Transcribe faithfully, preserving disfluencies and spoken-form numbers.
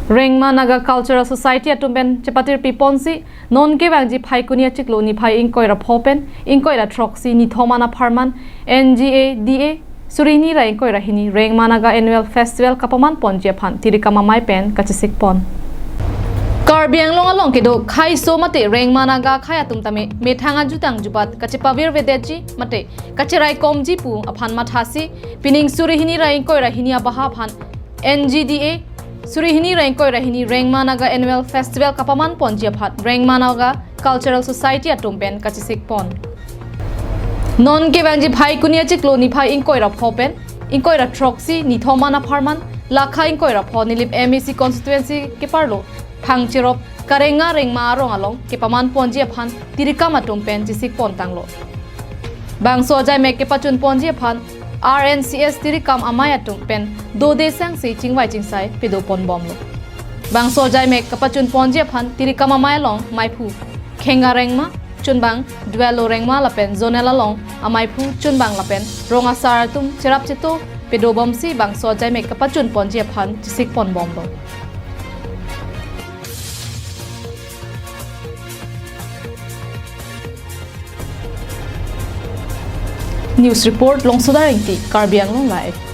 Rengma Naga Cultural Society atum pen chepatir piponsi non kevangji Phaikuni achiklo niphai ingkoi ra pho pen ingkoi ra throksi nithom an apharman N G A D A suri hini ra ingkoi ra hini Rengma Naga Annual Festival kapaman ponji aphan tirikam amei pen kachesik pon. Karbi Anglong along kedo khaiso mate Rengma Naga akhei atum tame methang ajutang jubat kachepavir vedetji mate kacherai komji pu aphan mathasi pining suri hini ra ingkoi ra hini abaha aphan N G D A suri hini ra ingkoi ra hini Rengma Naga Annual Festival kapaman ponji aphan Rengma Naga Cultural Society atum pen kachesik pon. Non kevangji Phaikuni achiklo niphai ingkoi ra pho pen ingkoi ra throksi nithom an apharman lakha ingkoi ra pho Nilip M A C constituency keparlo Phangcherop Karenga Rengma arong along kepaman ponji aphan tirikam atum pen chesik pon tanglo. Bangso ajaimek kepachun ponji aphan R N C S tirikam amei atum pen dode sangsi chingvai chingsai pedo pon bomlo. Bangso ajaimek kepachun ponji aphan tirikam amei along meiphu Khenga Rengma, chunbang Dwelo Rengma lapen zonal along ameiphu chunbang lapen rong asar atum cherap cheto pedo bomsi bangso ajaimek kepachun ponji aphan chesik pon bomlo. News report Longsodar Engti, Karbi Anglong Live.